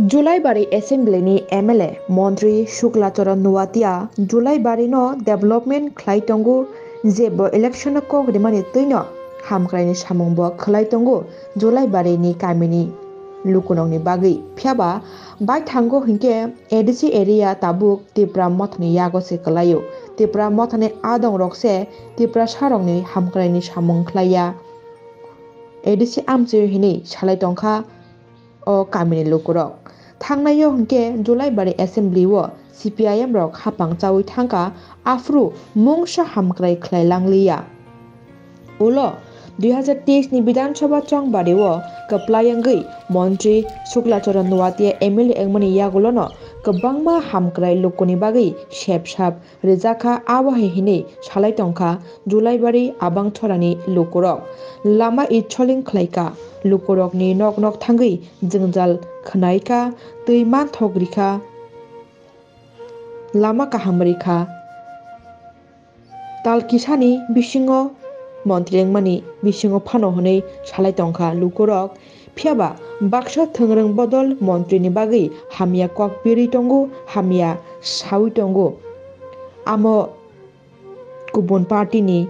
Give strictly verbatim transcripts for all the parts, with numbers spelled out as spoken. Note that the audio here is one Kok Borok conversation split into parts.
Julaibari Assembly ni M L A montri Shukla Charan Noatia Julaibari no development khlai tongo, jebo election o kok rimani twino hamkrai ni samung bo khlai tongo Julaibari ni kami ni lukunok ni bagwi. Phiyaba baithango hinkhe A D C area tabuk Tipra Mothani yago se kwlaio. Tipra Mothani adong rok se Tiprasa rok ni hamkrai ni samung khlaiya. A D C amchwi hinwi salai tongkha o kamini lukurok. Thangnaio hinkhe Julaibari Assembly o C P I M rok hapang chaui thangkha, aphuru mungsa hamkrai khlai langliya. Ulo dui hazar teis ni Bidhan Sabha chongbari o kwplai wngwi montri Shukla Charan Noatia M L A wngmani yagulono kwbangma hamkrai lukuni bagwi sep sap rijakha, abo hai hinwi salai tongkha Julaibari Abangchorani lukurok. Lama itsoling khlaikha, lukurokni nok nok thangwi jwngjal khwnaikha, twi manthok rikha, lama kaham rikha. Tal kisani bisingo montri wngmani bisingo phano hwnwi salai tongkha lukurok. Phiyaba baksa thwngrwng bodol montrini bagwi hamya kok birwi tongo, hamya saui tongo. Amo kubun party ni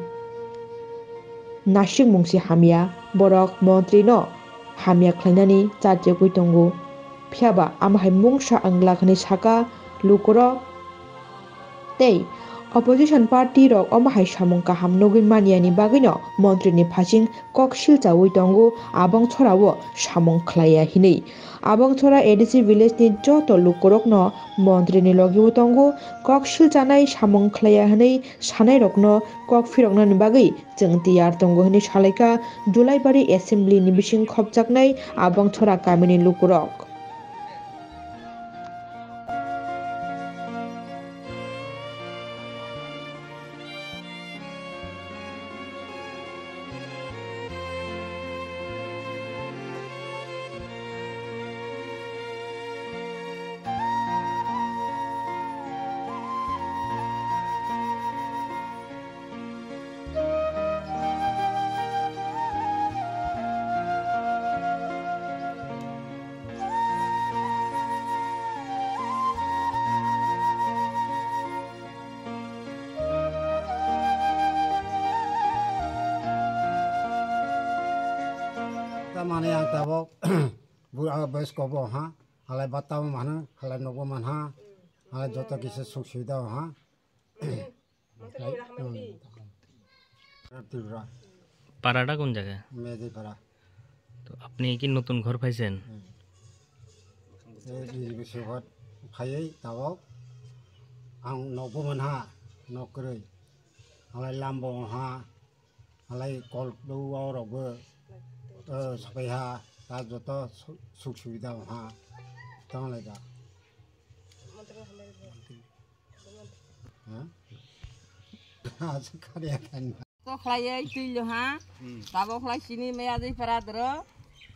nasikmung se hamya, borok montri no hamya khlainani charjagwi tongo. Phiyaba amo hai mungsa wngla hwnwi saka lukurok. Tei opposition party rok omo hai samung kaham nugwi manyani bagwino montri ni phasing kok silchaui tongo, Abangchora o samung khlaiya hinwi. Abangchora A D C village ni joto lukurokno montri ni logi o tongo, kok silchanai samung khlaiya hinwi sanai rokno kok phiroknani bagwi chwng tiyar tongo hinwi salaikha Julaibari Assembly ni bising khopjaknai Abangchora kamini lukurok. Tamani ang tabok bura boyos kobo ha, halai bata bo mano, halai nogo man ha, halai joto kisa suk suida ha. Tripura. পাড়াটা কোন জায়গায়? মেদিপাড়া। তো আপনি কি নতুন ঘর পাইছেন? হুম। এই বিশ বছর ঘর পাইয়াই তাও আং নকবো মানহা, নকরই। আলাই লাম্বো হা, আলাই কল দৌ আওরগো, ও, সবাই হা, তা যত সু-, সুখ সুবিধা হা, তখন লেগা। To khlaiwi twilo ha. Hmm. Tabok khlai chini maya jai para dro.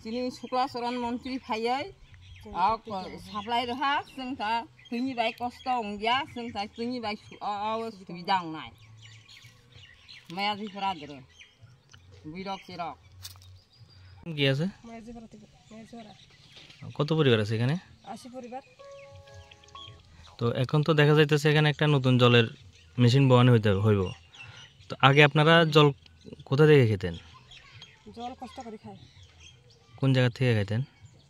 Chini Sukla Charan montri phaiwi. Aw ko supply rw ha, chwng ta twini bai kosto wngya, chwng ta twini bai su-, aw, aw subida wngnai. Maya jai para dro. Buirok chirok. কি আছে? মাঝিপাড়া থেকে, মাঝিপাড়া। কত পরিবার আছে এখানে? আশি পরিবার। তো এখন তো দেখা যাইতেছে এখানে একটা নতুন জলের মেশিন বওয়ানি হইতে, হইব। তো আগে আপনারা জল কোথা থেকে খেতেন? জল কষ্ট করে খাই। কোন জায়গা থেকে খাইতেন?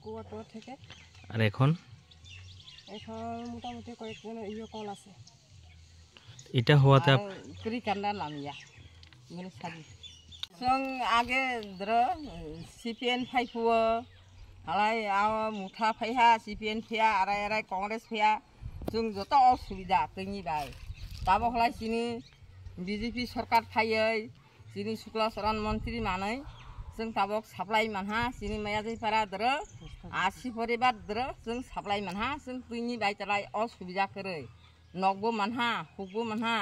কুয়া টুয়া থেকে। আর এখন? এখন মোটামুটি কয়েকজন ইয়ে কল আছে। এটা হওয়াতে up- Ang kri kanda lamya. Mene sadi. Song age dro C P M phai phuo. Halai aw mutha phai ha C P M phia, arai arai Congress phia. Song joto osubida tini bai. Tabo halai sini B J P sarkar phaiwi. Chini Sukla Charan montri manwi chwng tabok supply manha, chini maya jai para dro, asi poribar dro, chwng supply manha, chwng twini bai talai osubida kwrwi. Nokbo manha, hukbo manha.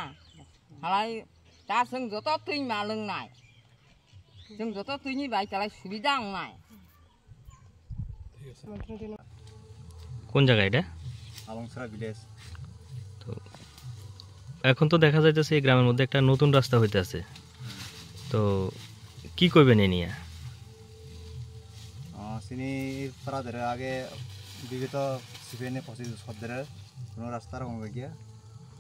Halai ta chwng joto twi ma lwngnai. Chwng joto twini bai talai subida wngnai. কোন জায়গা এটা? আলংছড়া ভিলেজ। তো এখন তো দেখা যাইতেছে এই গ্রামের মধ্যে একটা নতুন রাস্তা হইতে আছে, তো কি কইবেন এ নিয়ে? আহ, চিনি পারা ধরে আগে Bigoto C P I ni pochis bosor dere kuno rasta rok wngjak ya.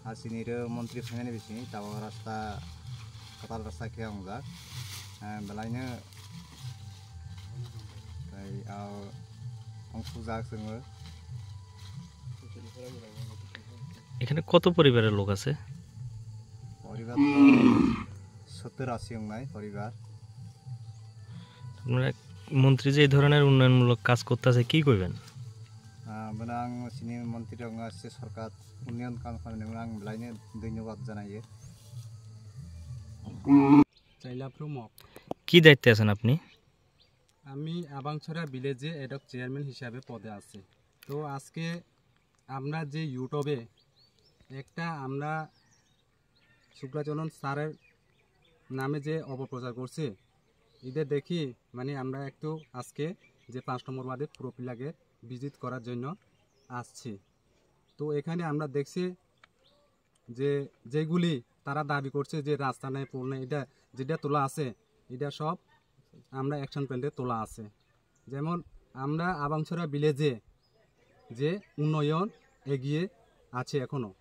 Ar chini ro montri phainani bising tabok rasta, kwtal rasta khe wngjak. Eh, belaino tei ao ongsukjak chwngno. এখানে কত পরিবারের লোক আছে? পরিবার তো সত্তর আশি wngnai পরিবার. আপনারা মন্ত্রী যে এই ধরনের উন্নয়নমূলক কাজ করতেছে, কি কইবেন? Ah, bwno ang chini montri rok asche sorkar unnayan kam khlainani ang belaino dhonyobad janaiyo. Chaila Phrumok. কি দায়িত্বে আছেন আপনি? আমি আবাংছড়া ভিলেজে অ্যাডহক চেয়ারম্যান হিসাবে পদে আছি। তো আজকে আমরা যে ইউটিউবে একটা আমরা শুক্লাচরণ স্যারের নামে যে অপপ্রচার করছে, এটা দেখি মানে আমরা একটু আজকে যে পাঁচ নম্বর ওয়ার্ডে পুরোপিলাকে ভিজিট করার জন্য আসছি। তো এখানে আমরা দেখছি যে যেগুলি তারা দাবি করছে যে রাস্তা নেই, পোল নেই, এটা যেটা তোলা আছে, এটা সব আমরা অ্যাকশন প্ল্যানে তোলা আছে। যেমন আমরা আবাংছড়া ভিলেজে যে উন্নয়ন এগিয়ে আছে এখনও,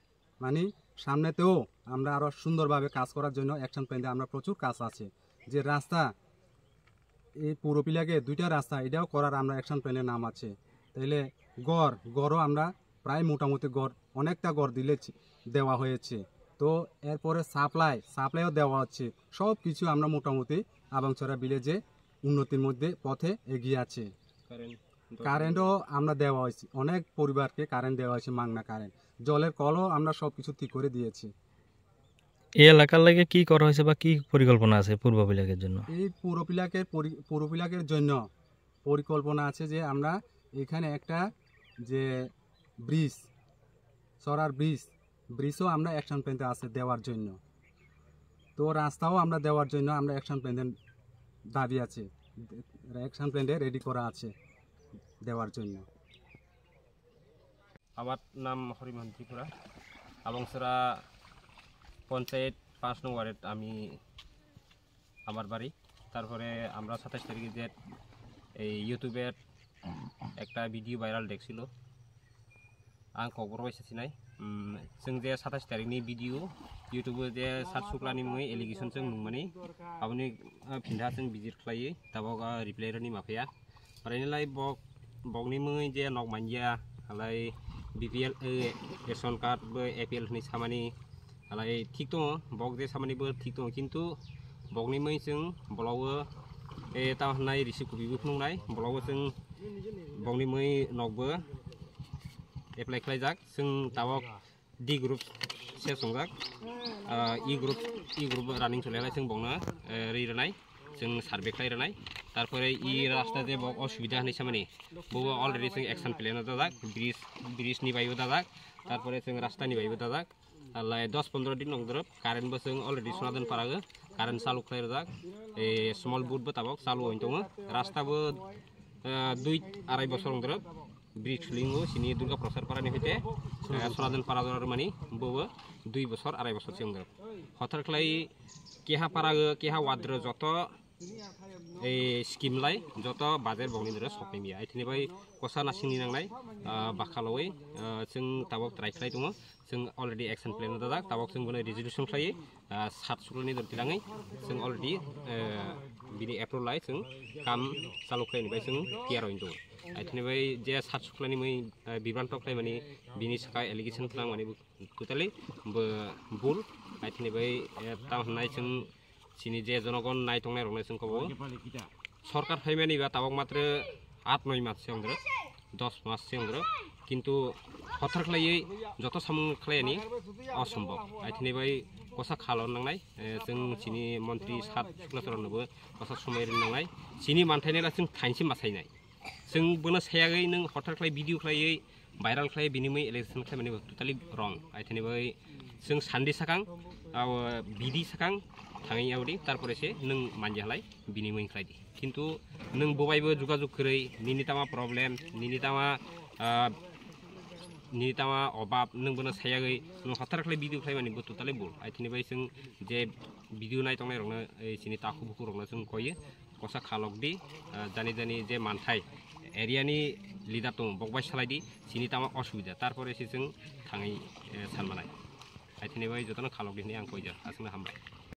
মানে সামনেতেও আমরা আরও সুন্দরভাবে কাজ করার জন্য অ্যাকশন প্ল্যানে আমরা প্রচুর কাজ আছে। যে রাস্তা এই পৌরপিলাকে দুইটা রাস্তা এটাও করার আমরা অ্যাকশন প্ল্যানের নাম আছে। তাইলে ঘর ঘরও আমরা প্রায় মোটামুটি ঘর অনেকটা ঘর দিলে দেওয়া হয়েছে। তো এরপরে সাপ্লাই সাপ্লাইও দেওয়া হচ্ছে। সব কিছু আমরা মোটামুটি আবাংছড়া ভিলেজে উন্নতির মধ্যে পথে এগিয়ে আছে। কারেন্টও আমরা দেওয়া হয়েছে, অনেক পরিবারকে কারেন্ট দেওয়া হয়েছে, মাগনা কারেন্ট, জলের কলও আমরা সব কিছু ঠিক করে দিয়েছি। এই এলাকার লাগে কি করা হয়েছে বা কি পরিকল্পনা আছে পূর্ব বিলাকের জন্য? এই পৌরপিলাকের পরি- পৌরপিলাকের জন্য পরিকল্পনা আছে যে আমরা এখানে একটা যে ব্রিজ, চড়ার ব্রিজ, ব্রিজও আমরা অ্যাকশন প্ল্যানে আছে দেওয়ার জন্য। তো রাস্তাও আমরা দেওয়ার জন্য আমরা অ্যাকশন প্ল্যানে দাবি আছে, অ্যাকশন প্ল্যানে রেডি করা আছে দেওয়ার জন্য। আমার নাম হরিমোহন ত্রিপুরা। আবাংছড়া পঞ্চায়েত পাঁচ নং ওয়ার্ডে আমি আমার বাড়ি। তারপরে আমরা সাতাইশ তারিখে যে এই ইউটিউবের একটা ভিডিও ভাইরাল দেখছিল, ang kokborok bai sasinai. Chwng je satais tarikni video YouTube-o je sat suklani mungwi allegation chwng nungmani, aboni phinda chwng visit khlaiwi tabok reply rwni maphiya. Arainilai bok bokni mungwi je nok manya, halai B P L, ration card bo A P L hwnwi samani, halai thik tongo, bok je samani bo thik tongo, kintu bokni mungwi chwng blogo tamo hwnai receive copy bo phunuknai, blogo chwng bokni mungwi nokbo apply khlaijak. Chwng tabok D group se songjak, E group, E group running chole lai chwng bokno ri rwnai, chwng survey khlai rwnai. Tarpore e rasta je bok osubida hwnwi samani, bobo already chwng action plan o dajak, bridge, bridge ni baibo dajak, tarpore chwng rasta ni baibo dajak. Alai dos pondro din nong dorop current bo chwng already Sonadan Para o current chalu khlai rwjak. Small boat bo tabok chalu wng tongo. Rasta bo dui arai bosor nong dorop bridge swlingo chini Durga Prasad Para ni hoite Sonadan Para jora rwmani bobo dui bosor arai bosor se wng dorop. Hothar khlai keha para o keha ward o joto scheme lai joto bajer bokni doro sokphaimya. Aithini bai kosa nasingni nangnai bakhaloi chwng tabok try khlai tongo. Chwng already action plan o dajak, tabok chwng bono resolution khlaiwi sat suklani dor tilangwi chwng already bini approval lai chwng kam chalu khlaini bai chwng tiyar oi tongo. Aithini bai je sat suklani mui bibranto khlaimani bini saka allegation khlangmani totally bo bul. Aithini bai tamo hwnai chwng chini je jonogon nai tongnai rokno chwng kobo sorkar phaimani ba tabok matre at noi mas se wngdrok, dos mas se wngdrok, kintu hothar khlaiwi joto samung khlaiyani osombok. Aithini bai kosa khalo nangnai chwng chini montri sat Sukla Charan nobo kosa somoi rin nangnai. Chini manthai nela chwng thainsi masainai. Chwng bono sayagwi nwng hothar khlai video khlaiwi viral khlai bini mui allegation khlai mani totally wrong. Aithini bai chwng sandi sakang abo bidi sakang thangwi abodi tarpore se nwng manja halai bini mui khlai di. Kintu nwng bo bai bo jugajug kwrwi nini tama problem, nini tama nini tama obab nwng bono sayagwi nwng hothar khlai video khlai mani bo totally bul. Aithini bai chwng je video nai tongnai rokno chini takhu bukhu rokno chwng koiyo kosa khalok di, jani jani je manthai area ni leader tongo, bok bai salai di, chini tamo osubida, tarpore se chwng thangwi, eh, salmanai. Hai thini bai jotono khalok di hwnwi ang koijak, aswkno hambai.